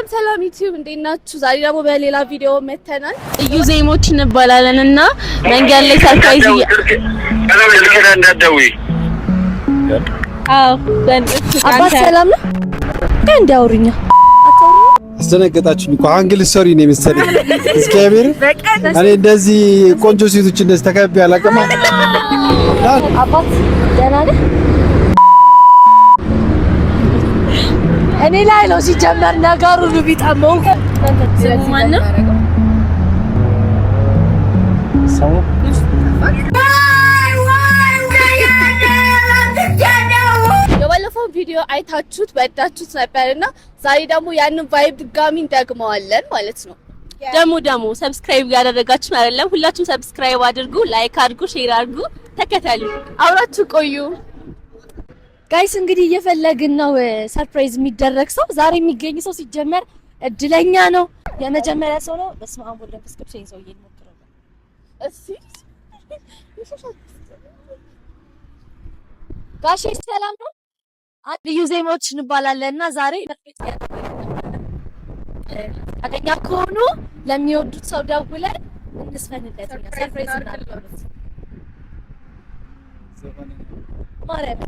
ሰላም ሰላም ዩቲዩብ፣ እንዴት ናችሁ? ዛሬ ደግሞ በሌላ ቪዲዮ መተናል። ልዩ ዜሞች እንባላለን እና መንገድ ላይ surprise እንዳትደውይ። አዎ። አባት ሰላም ነው? እንዴ አውሩኛ። አስደነገጣችሁኝ እኮ። አንግል sorry ነው የመሰለኝ። እግዚአብሔር፣ እኔ እንደዚህ ቆንጆ ሴቶች እንደዚህ ተከብቤ አላውቅም። አባት ደህና ነህ? እኔ ላይ ነው ሲጀመር ነገሩ ቢጠመው። ስሙ ማን ነው? ሰው የባለፈው ቪዲዮ አይታችሁት ወዳችሁት ነበርና ዛሬ ደግሞ ያንን vibe ድጋሚ እንደግመዋለን ማለት ነው። ደግሞ subscribe ያደረጋችሁ አይደለም፣ ሁላችሁም subscribe አድርጉ፣ like አድርጉ፣ share አድርጉ፣ ተከተሉ። አብራችሁ ቆዩ። Guys፣ እንግዲህ እየፈለግን ነው surprise የሚደረግ ሰው። ዛሬ የሚገኝ ሰው ሲጀመር እድለኛ ነው። የመጀመሪያ ሰው ነው። በስመ አብ ወወልድ ወመንፈስ ቅዱስ። ይሄን ሰውዬ እንሞክረው። እሺ ጋሼ ሰላም ነው? ልዩ ዜማዎች እንባላለን እና ዛሬ ፈቃደኛ ከሆኑ ለሚወዱት ሰው ደውለን እንስፈንለት፣ surprise እናድርገው። ማርያም፣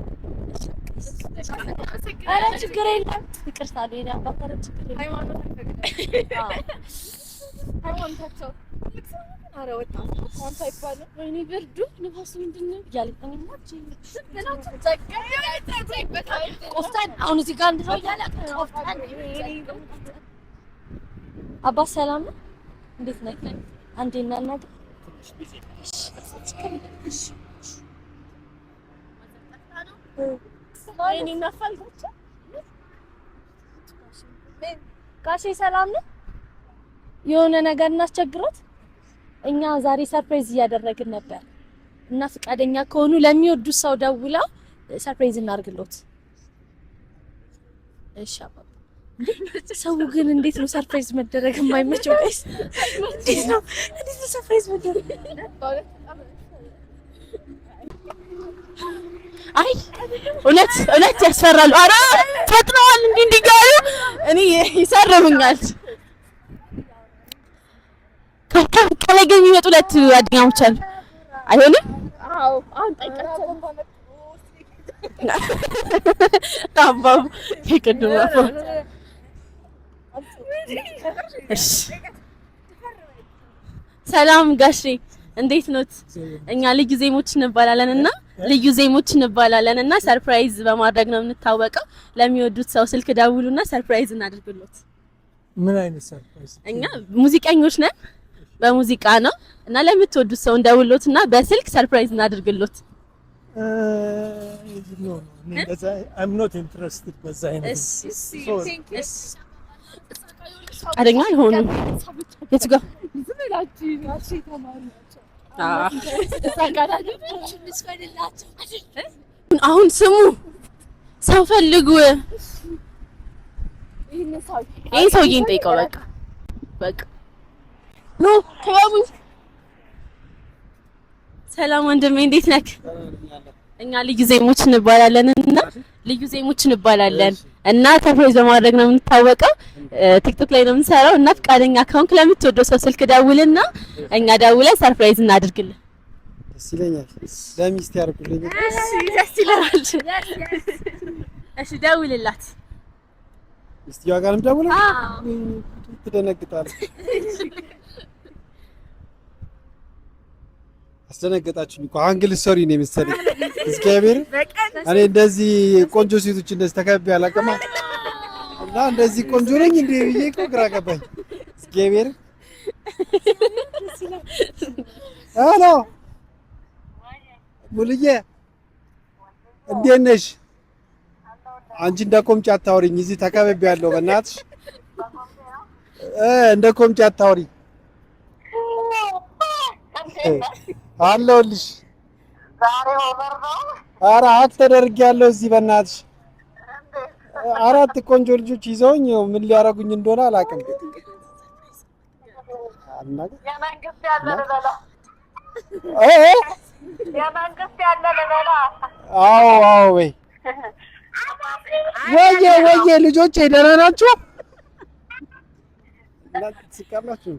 ኧረ ችግር የለም፣ ይቅርታ የእኔ አባት፣ ኧረ ችግር የለም። ሃይማኖታቸው ትልቅ ሰው ነው ግን ኧረ ወጣት አንተ አይባልም። ወይኔ ብርዱ፣ ንፋሱ ምንድን ነው? እያለ ቆፍጠን፣ አሁን እዚህ ጋር አንድ ሰው እያለ ቆፍጠን። አባት ሰላም ነው? እንዴት ነህ? አንዴ እናናግር። ወይኔ እናፋልጋቸው። ጋሼ ሰላም ነው? የሆነ ነገር እናስቸግሮት። እኛ ዛሬ surprise እያደረግን ነበር እና ፈቃደኛ ከሆኑ ለሚወዱት ሰው ደውለው surprise እናድርግሎት። እሺ አባባ። ሰው ግን እንዴት ነው surprise መደረግ የማይመቸው? Guys፣ እንዴት ነው surprise መደረግ? አይ እውነት እውነት ያስፈራሉ። ኧረ ፈጥነዋል፣ እንዲህ እንዲህ እያሉ እኔ ይሰርቡኛል። ከላይ ግን የሚመጡ ሁለት ጓደኛሞች አሉ። አይሆንም? አዎ አሁን ጠይቃቸው። አባቡ የቅድሙ አባቡ። እሺ ሰላም ጋሼ፣ እንዴት ኖት? እኛ ልዩ ዜሞች እንባላለን እና ልዩ ዜሞች እንባላለን እና surprise በማድረግ ነው የምንታወቀው። ለሚወዱት ሰው ስልክ ደውሉና surprise እናድርግሎት። ምን አይነት surprise? እኛ ሙዚቀኞች ነን፣ በሙዚቃ ነው እና ለምትወዱት ሰው እንደውሎትና በስልክ surprise እናድርግሎት። I'm not interested በዛ አይነት። እሺ፣ ፈቃደኛ አይሆኑም። የቱ ጋር? ዝም ብላችሁ ጋሼ ተማሪ ናቸው። እንስፈንላቸው። አሁን ስሙ፣ ሰው ፈልጉ። ይሄን ሰውዬ እንጠይቀው። በቃ በቃ ኖ ክበቡ። ሰላም ወንድሜ፣ እንዴት ነህ? እኛ ልዩ ዜሞች እንባላለን እና ልዩ ዜሞች እንባላለን እና surprise በማድረግ ነው የምንታወቀው። ቲክቶክ ላይ ነው የምንሰራው እና ፈቃደኛ ከሆንክ ለምትወደው ሰው ስልክ ደውልና እኛ ደውለን surprise እናድርግልን። ደስ ይለኛል። ለሚስት ያርጉልኝ። እሺ ደስ ይለናል። እሺ ደውልላት። ሚስትየዋ ጋር ነው የምደውለው? ትደነግጣለች። አስደነገጣችሁኝ እኮ። አንግል sorry ነው የመሰለኝ። እግዚአብሔር፣ እኔ እንደዚህ ቆንጆ ሴቶች እንደዚህ ተከብቤ አላውቅም። እና እንደዚህ ቆንጆ ነኝ እንዴ ብዬ እኮ ግራ ገባኝ። እግዚአብሔር። Hello ሙሉዬ፣ እንዴት ነሽ? አንቺ እንደ ኮምጫ አታውሪኝ። እዚህ ተከብቤ ያለው በእናትሽ እንደ ኮምጫ አታውሪ። አለሁልሽ። ኧረ hack ተደርጌያለሁ እዚህ በእናትሽ። አራት ቆንጆ ልጆች ይዘውኝ ምን ሊያደርጉኝ እንደሆነ አላውቅም። የመንግስት ያለ ልበላ። እ እ የመንግስት ያለ ልበላ። አዎ፣ ወይ ወየ ወየ፣ ልጆቼ ደህና ናችሁ? እናንተ ትስቃላችሁ።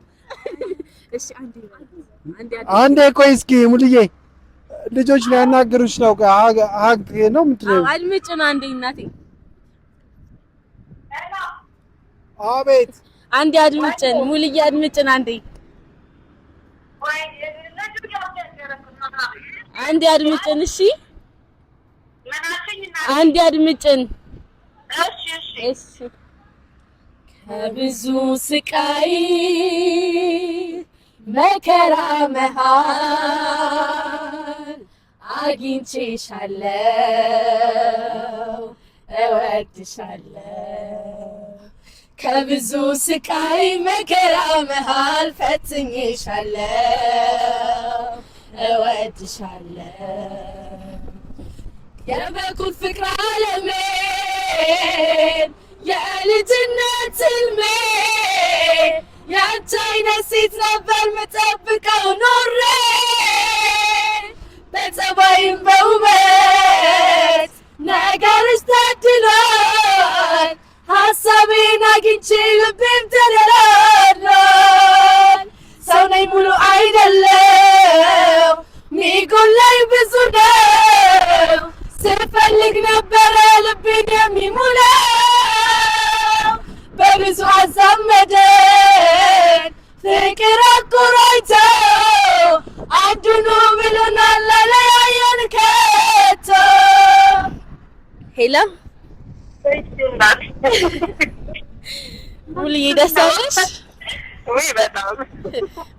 እሺ አንዴ አንዴ። አንዴ ቆይ እስኪ ሙሉዬ፣ ልጆች ሊያናግሩሽ ነው። Hug hug ነው ምንድን ነው? አድምጭን አንዴ እናቴ። አቤት። አንዴ አድምጭን ሙሉዬ፣ አድምጭን አንዴ፣ አንዴ አድምጭን። እሺ አንዴ አድምጭን። እሺ። ከብዙ ስቃይ መከራ መሃል አግኝቼሻለሁ፣ እወድሻለሁ። ከብዙ ስቃይ መከራ መሃል ፈትኜሻለሁ፣ እወድሻለሁ። የበኩር ፍቅር አለሜን፣ የልጅነት ህልሜ፣ ያንቺ አይነት ሴት ነበር ምጠብቀው ኖሬ። በጸባይም በውበት ነገርሽ ታድሏል። ሀሳቤን አግኝቼ ልቤም ተደላድሏል። ሰው ነኝ፣ ሙሉ አይደለም፣ ሚጎላኝ ብዙ ነው። ስፈልግ ነበረ ልቤን የሚሞላው። በብዙ አዛመደን ፍቅር አቆራኝቶ፣ አንዱኑ ብሎናል አለያየን ከቶ። Hello ሙሉዬ፣ ደስ አለሽ? ውይ በጣም።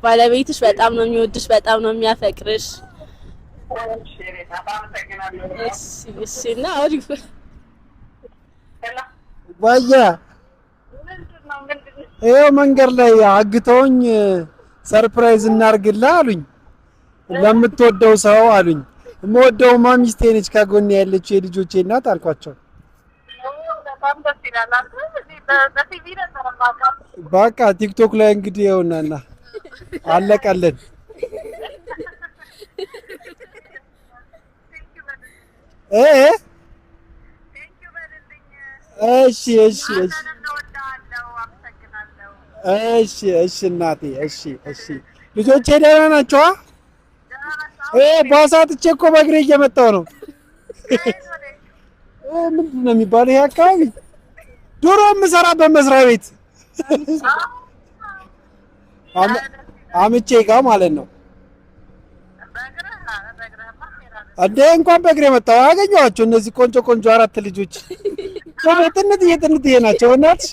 ባለቤትሽ በጣም ነው የሚወድሽ፣ በጣም ነው የሚያፈቅርሽ። እሺ በጣም አመሰግናለሁ። እሺ፣ እና አሪፍ። ባያ። ምንድን ነው ምንድን ነው? ይኸው መንገድ ላይ አግተውኝ surprise እናርግላ አሉኝ። ለምትወደው ሰው አሉኝ። የምወደውማ ሚስቴ ነች፣ ከጎኔ ያለችው የልጆቼ እናት አልኳቸው። በጣም ደስ ይላል። አንተ እዚህ በቲቪ ነበር የማውቀው። በቃ ቲክቶክ ላይ እንግዲህ ይኸውና አለቀልን። እ Thank you በልልኝ። እሺ። አንተንም እወድሃለሁ። አመሰግናለሁ። እሺ እናቴ፣ እሺ። ልጆቼ ደህና ናቸዋ? ደህና ናቸው? ባሳ ትቼ እኮ በእግሬ እየመጣሁ ነው። ምንድን ነው የሚባለው ይሄ አካባቢ? ድሮ የምሰራበት መስሪያ ቤት አምቼ ጋ ማለት ነው። በእግርህ? ኧረ በእግርህማ ትሄዳለህ። እንዴ እንኳን በእግሬ መጣሁ፣ አገኘኋቸው። እነዚህ ቆንጆ ቆንጆ አራት ልጆች ደግሞ ጥንጥዬ ጥንጥዬ ናቸው። እናትሽ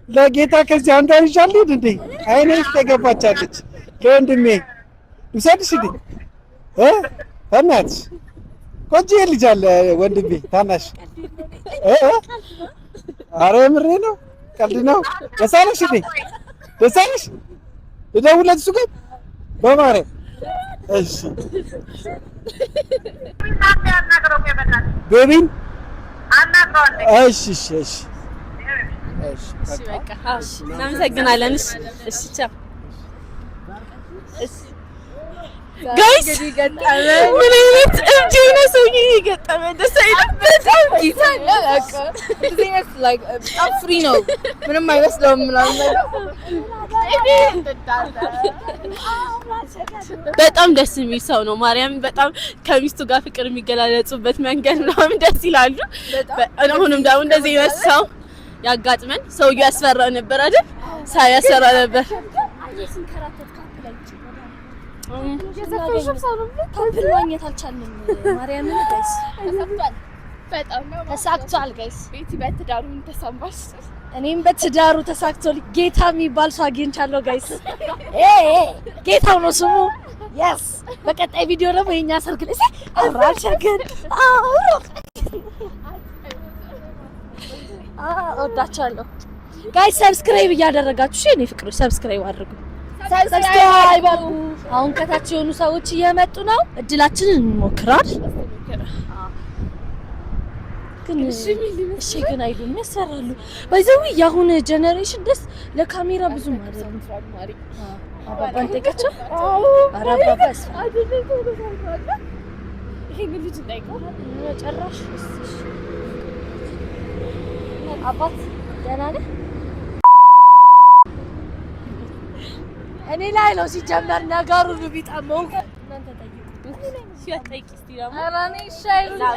ለጌታ ከዚህ አንዷን ይዣለሁ እንዴ፣ አይኔ ውስጥ የገባቻለች። ለወንድሜ ልውሰድሽ እንዴ? በእናትሽ ቆንጆዬ ልጅ አለ ወንድሜ ታናሽ እ እ ኧረ የምሬ ነው፣ ቀልድ ነው። ደስ አለሽ እንዴ? ደስ አለሽ? ልደውልለት እሱ ጋር በማርያም። እሺ። እናንተ አናግረው፣ ቆይ በእናትህ። ቤቢን? አናግረው አንዴ። እሺ። እሺ በቃ እሺ፣ እናመሰግናለን። እሺ እሺ፣ ቻው። እሺ guys፣ ምን አይነት እብድ የሆነ ሰውዬ የገጠመ፣ ደስ አይልም? በጣም። በጣም free ነው፣ ምንም አይመስለውም ምናምን ነገር። በጣም ደስ የሚል ሰው ነው። ማርያም፣ በጣም ከሚስቱ ጋር ፍቅር የሚገላለጹበት መንገድ ምናምን ደስ ይላሉ። አሁንም ደግሞ እንደዚህ አይነት ሰው ያጋጥመን። ሰውዬው ያስፈራ ነበር አይደል? ሳይ ያስፈራ ነበር። Couple ማግኘት አልቻልንም። ማርያምን guys፣ ተሳክቷል guys። ቤቲ፣ በትዳሩ ምን ተሰማሽ? እኔም በትዳሩ ተሳክቶል። ጌታ የሚባል ሰው አግኝቻለሁ guys። ጌታው ነው ስሙ። Yes፣ በቀጣይ ቪዲዮ ደግሞ የኛ ሰርግ ላይ አብራቸግን። እወዳቸዋለሁ guys። Subscribe እያደረጋችሁ እሺ፣ እኔ ፍቅሮች subscribe አድርጉ። Subscribe አድርጉ። አሁን ከታች የሆኑ ሰዎች እየመጡ ነው። እድላችንን እንሞክራል። ግን እሺ ግን አይሉም፣ ያስፈራሉ። By the way የአሁን generation ደስ ለካሜራ ብዙም አይደለም። አባባን ጠይቃቸው። ኧረ አባባ ያስፈራል። ይሄን ልጅ እንጠይቀው። ጨራሽ አባት ደህና ነህ? እኔ ላይ ነው ሲጀመር ነገሩ ቢጠመው እናንተ ጠይቁ። እሺ ጠይቂ እስቲ ደግሞ። ኧረ እኔ እሺ አይሉኝም።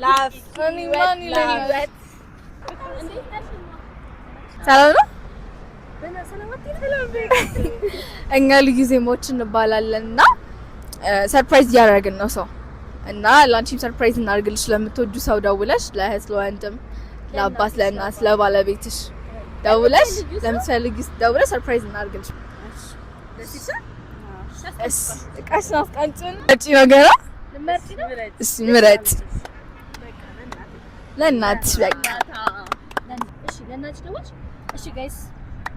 Love. እኔ ማን ይለኛል? ሰላም ነው። እኛ ልዩ ዜማዎች እንባላለን እና surprise እያደረግን ነው ሰው እና ለአንቺም surprise እናድርግልሽ ለምትወጁ ሰው ደውለሽ ለእህት፣ ለወንድም፣ ለአባት፣ ለእናት፣ ለባለቤትሽ ደውለሽ ለምትፈልጊ ደውለሽ surprise እናድርግልሽ። እሺ እቃሽን አስቀምጪን። ምረጪ ነው ገና። እሺ ምረጭ። ለእናትሽ በቃ። እሺ ለእናትሽ ደወልሽ? እሺ guys፣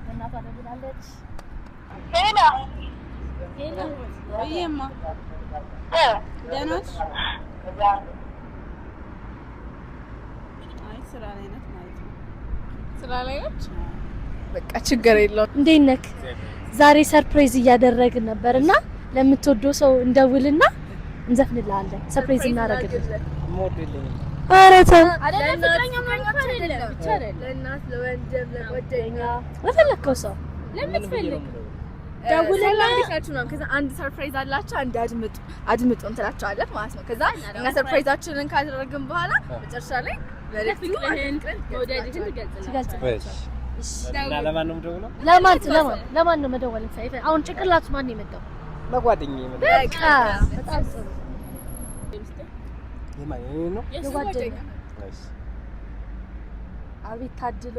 ለእናቷ ደውላለች። Hello. Hello. እየማ ደህና ነሽ? አይ ስራ ላይ ናት ማለት ነው። ስራ ላይ ነች። በቃ ችግር የለውም። እንዴት ነክ? ዛሬ surprise እያደረግን ነበር እና ለምትወደው ሰው እንደውልና እንዘፍንልሃለን። Surprise እናደርግልን። ኧረ ተው። ለእናት፣ ለወንድም፣ ለጓደኛ፣ ለፈለግከው ሰው ለምትፈልግ ደውልና ሰላም እንዴት ናችሁ ምናምን። ከዛ አንድ surprise አላቸው፣ አንድ አድምጡ አድምጡ እንትላቸዋለን ማለት ነው። ከዛ እኛ surprise ኣችንን ካደረግን በኋላ መጨረሻ ላይ መልዕክቱ ፍቅርህን መውደድህን ትገልጽልሃለህ። ትገልጽ እና ለማን ነው የምደውለው? ለማን ነው መደወል? አሁን ጭንቅላቱ ማን ነው የመጣው? ለጓደኛዬ ነው። በቃ በጣም ጥሩ። የማን የኔ ነው? የጓደኛ። እሺ። አቤት ታድሎ።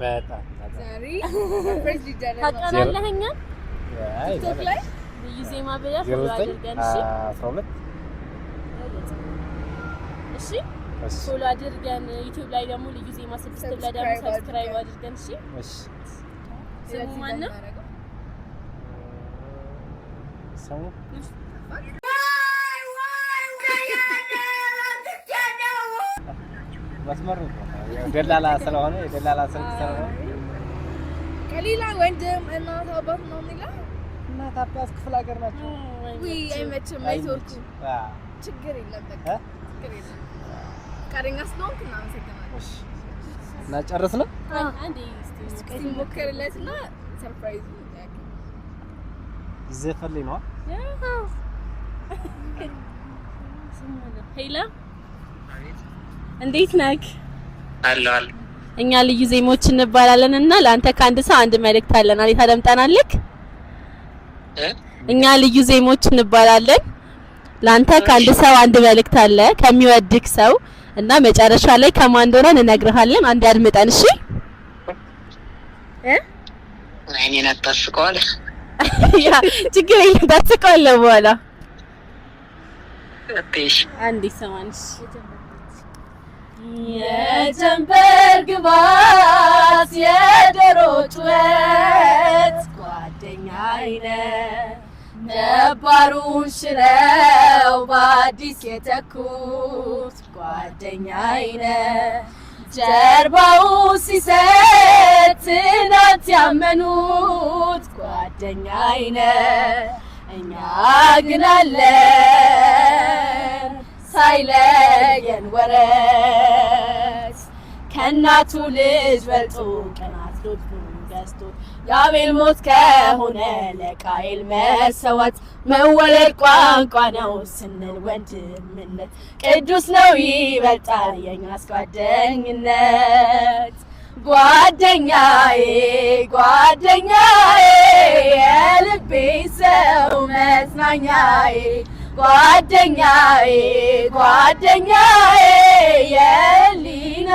በጣም በጣም። ዛሬ surprise ሊደረግ ነው። ታውቀናለህ እኛን? አይ ቲክቶክ ላይ ልዩ ዜማ ብለህ ዜሮ follow ዘጠኝ አድርገን እሺ። 12። እሺ። እሺ። Follow አድርገን ዩቲዩብ ላይ ደግሞ ልዩ ዜማ 6 ብለህ ደግሞ Subscribe Subscribe አድርገን እሺ። እሺ። ስሙ ማን ነው? ስሙ መስመሩ ያው ደላላ ስለሆነ፣ የደላላ ስልክ ስለሆነ። ከሌላ ወንድም፣ እናት፣ አባት ምናምን ይላል። እናት አባት ክፍለ ሀገር ናቸው። ውይ አይመችም ኔትወርኩ። አዎ። ችግር የለም በቃ። እ? ችግር የለም። ፈቃደኛ ስለሆንክ እናመሰግናለን። እሺ እና ጨረስን? አንዴ እስቲ። እስኪ ሞክርለት እና surprise ኡ ይዘፈልኝ ነው። ስሙ ማን ነው? Hello፣ እንዴት ነህ? አለሁ አለሁ። እኛ ልዩ ዜማዎች እንባላለን እና ለአንተ ከአንድ ሰው አንድ መልእክት አለን። አንዴ ታደምጠናለህ? እ? እኛ ልዩ ዜማዎች እንባላለን። ለአንተ ከአንድ ሰው አንድ መልእክት አለ ከሚወድክ ሰው እና መጨረሻ ላይ ከማን እንደሆነ እንነግርሃለን። አንድ አድምጠን እሺ። እኔን አታስቀዋል። ያ ችግር የለም፣ ታስቀዋለህ በኋላ። እሺ። አንዴ ሰማንሽ። የጀንበር ግባት የዶሮ ጩኸት ጓደኛዬ ነህ፣ ነባሩን ሽረው በአዲስ የተኩት ጓደኛዬ ነህ፣ ጀርባው ሲሰጥ ትናንት ያመኑት ጓደኛዬ ነህ፣ እኛ ግን አለን ሳይለየን ወረት፣ ከእናቱ ልጅ በልጦ ቅናት ልቡን ገዝቶ፣ የአቤል ሞት ከሆነ ለቃየል መሰዋት፣ መወለድ ቋንቋ ነው ስንል ወንድምነት ቅዱስ ነው ይበልጣል የኛስ ጓደኝነት። ጓደኛዬ ጓደኛዬ የልቤ ሰው መጽናኛዬ፣ ጓደኛዬ ጓደኛዬ የህሊና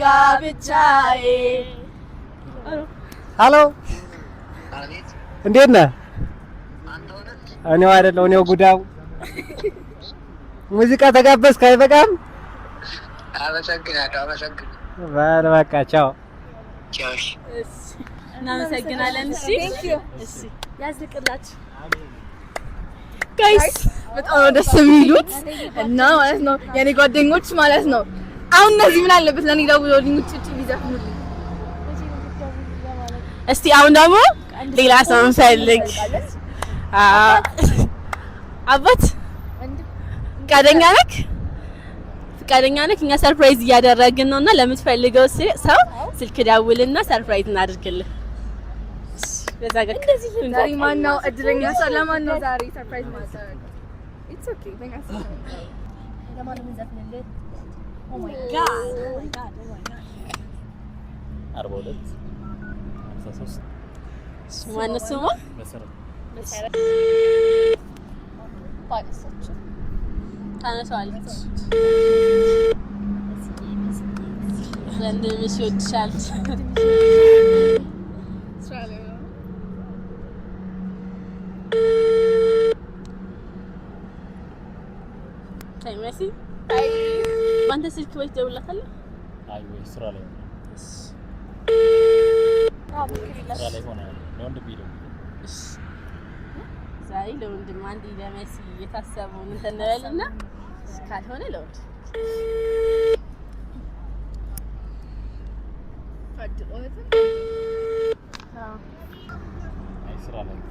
ጋብቻዬ። Hello። አቤት። እንዴት ነህ? አንተ ሆነህ? እኔው አይደለሁ፣ እኔው ጉዳው። ሙዚቃ ተጋበዝክ አይበቃም? አመሰግናለሁ፣ አመሰግናለሁ። በል በቃ ቻው። ቻው። እሺ። እናመሰግናለን። እሺ እሺ። ያዝልቅላችሁ። Guys. በጣም ነው ደስ የሚሉት እና ማለት ነው የኔ ጓደኞች ማለት ነው። አሁን እነዚህ ምን አለበት ለኔ ደውለውልኝ ውጭ ውጭ ቢዘፍኑልኝ። እስቲ አሁን ደግሞ ሌላ ሰው እንፈልግ። አባት ፈቃደኛ ነክ? ፈቃደኛ ነክ? እኛ surprise እያደረግን ነውና ለምትፈልገው ሰው ስልክ ደውልና surprise እናድርግልህ። በዛ ጋር እንደዚህ ዛሬ ማን ነው እድለኛ ሰው? ለማን ነው ዛሬ surprise ማድረግ? It's okay፣ በኛ ስልክ ነው። ለማን ነው የምንዘፍንልህ? Oh my God, oh my God, oh my God. 42 53። ማነው ስሟ? መሰረት። መሰረት። ባነሳችው። ታነሳዋለች። ወንድምሽ ይወድሻል። ስራ ላይ ነው። ታይ መሲ፣ በአንተ ስልክ ወይ ትደውልላታለህ? አይ ወይ ስራ ላይ ሆነ፣ ስራ ላይ ሆነ ለወንድሜ ደውል። ዛሬ ለወንድም አንድ ለመሲ የታሰበውን እንትን እንበልና ካልሆነ ለወንድ ታድሎትም። አይ ስራ ላይ ነው።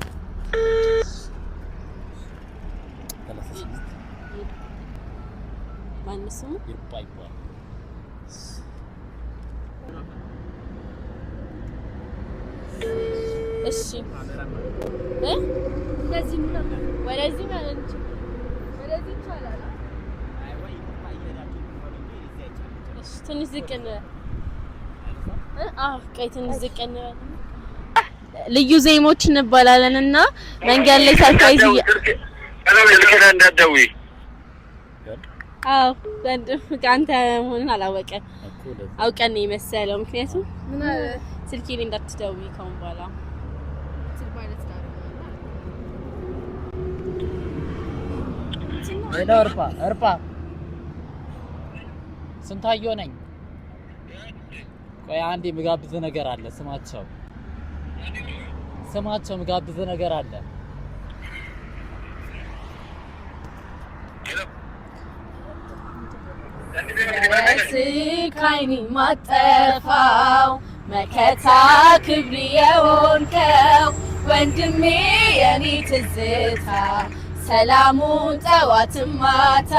38። ማነው ስሙ? ይርባ ይባላል። እሺ እ እንደዚህ ምናምን። ወደዚህ ማለት ነው። ወደዚህ ይቻላል። እሺ ትንሽ ዝቅ እንበል። አዎ ቆይ ትንሽ ዝቅ እንበል። ልዩ ዜሞች እንባላለን እና መንገድ ላይ surprise ስልክ ላይ እንዳትደውይ። አዎ ወንድም አንተ መሆኑን አላወቀም። እኮ ለዛ። አውቀን ነው የመሰለው። ምክንያቱም ምን አለ? ስልኬ ላይ እንዳትደውይ ከአሁን በኋላ። ስልክ ማለት ነው። Hello እርፓ፣ እርፓ፣ ስንታየሁ ነኝ። ቆይ አንዴ የምጋብዝህ ነገር አለ። ስማቸው፣ ስማቸው፣ የምጋብዝህ ነገር አለ። ስካይኒ ማጠፋው መከታ ክብሪ የሆንከው ወንድሜ የኔ ትዝታ ሰላሙን ጠዋት ማታ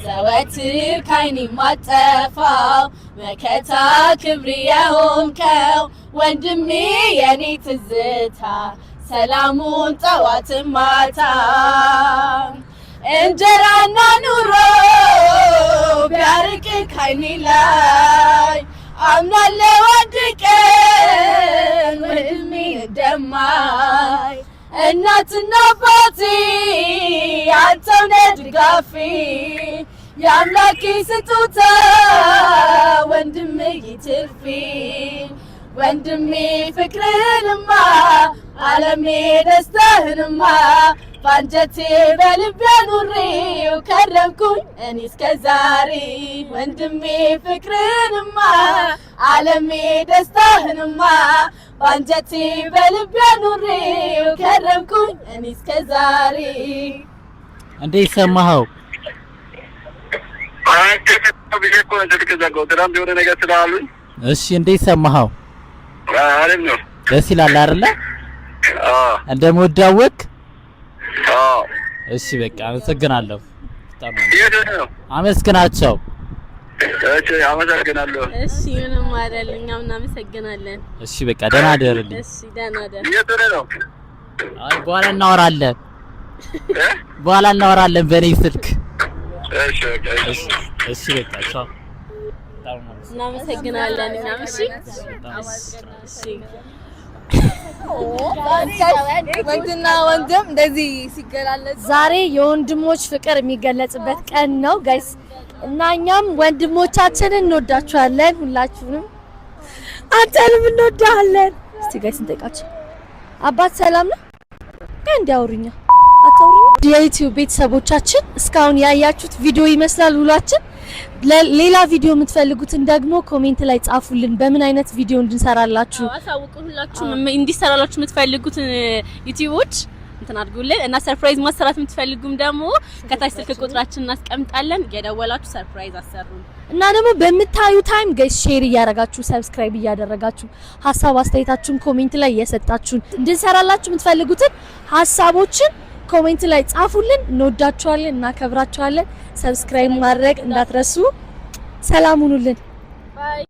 ዘወትር ካይኒ ማጠፋው መከታ ክብሪ የሆንከው ወንድሜ የኔ ትዝታ ሰላሙን ጠዋት ማታ እንጀራና ኑሮ ቢያርቅ ካይኔ ላይ አምናለሁ አንድ ቀን ወንድሜ እንደማይ። እናትና አባቴ አንተው ነህ ድጋፌ፣ የአምላኬ ስጦታ ወንድሜ ትርፌ። ወንድሜ ፍቅርህንማ፣ ዓለሜ ደስታህንማ ባንጀቴ በልቤ ኑሬው ከረምኩኝ እኔ እስከ ዛሬ። ወንድሜ ፍቅርህንማ፣ ዓለሜ ደስታህንማ ባንጀቴ በልቤ ኑሬው ከረምኩኝ እኔ እስከ ዛሬ። እንዴት ሰማኸው? አንተ ብዬ እኮ ነው ስልክ ዘጋው። ትናንት የሆነ ነገር ስላሉኝ። እሺ እንዴት ሰማኸው? አሪፍ ነው። ደስ ይላል አይደለ? አዎ። እንደምወደው አወቅ? አዎ። እሺ በቃ አመሰግናለሁ። በጣም ነው። የት ነው? አመስግናቸው። እሺ አመሰግናለሁ። እሺ ምንም አይደል፣ እኛም እናመሰግናለን። እሺ በቃ ደህና ደርልኝ። እሺ ደህና ደር። የት ነው? አይ በኋላ እናወራለን። እ? በኋላ እናወራለን በእኔ ስልክ። እሺ በቃ እሺ። እሺ በቃ ቻው። በጣም ነው። እናመሰግናለን እኛም። እሺ እሺ። ወንድና ወንድም እንደዚህ ሲገላለጽ ዛሬ የወንድሞች ፍቅር የሚገለጽበት ቀን ነው guys፣ እና እኛም ወንድሞቻችንን እንወዳችኋለን። ሁላችሁንም፣ አንተንም እንወዳለን። እስቲ guys እንጠይቃቸው። አባት ሰላም ነው? እንዲያወሩኛ አታውሩኛ። የዩቲዩብ ቤተሰቦቻችን እስካሁን ያያችሁት ቪዲዮ ይመስላል ውሏችን። ሌላ ቪዲዮ የምትፈልጉትን ደግሞ comment ላይ ጻፉልን፣ በምን አይነት ቪዲዮ እንድንሰራላችሁ። አሳውቁ። ሁላችሁም እንዲሰራላችሁ የምትፈልጉትን ዩቲዩቦች እንትን አድርጉልን እና surprise ማሰራት የምትፈልጉም ደግሞ ከታች ስልክ ቁጥራችን እናስቀምጣለን። የደወላችሁ surprise አሰሩን። እና ደግሞ በምታዩ time guys share እያደረጋችሁ፣ subscribe እያደረጋችሁ፣ ሀሳብ አስተያየታችሁን comment ላይ እየሰጣችሁን፣ እንድንሰራላችሁ የምትፈልጉትን ሀሳቦችን comment ላይ ጻፉልን። እንወዳችኋለን፣ እናከብራችኋለን። Subscribe ማድረግ እንዳትረሱ። ሰላም ሁኑልን። Bye.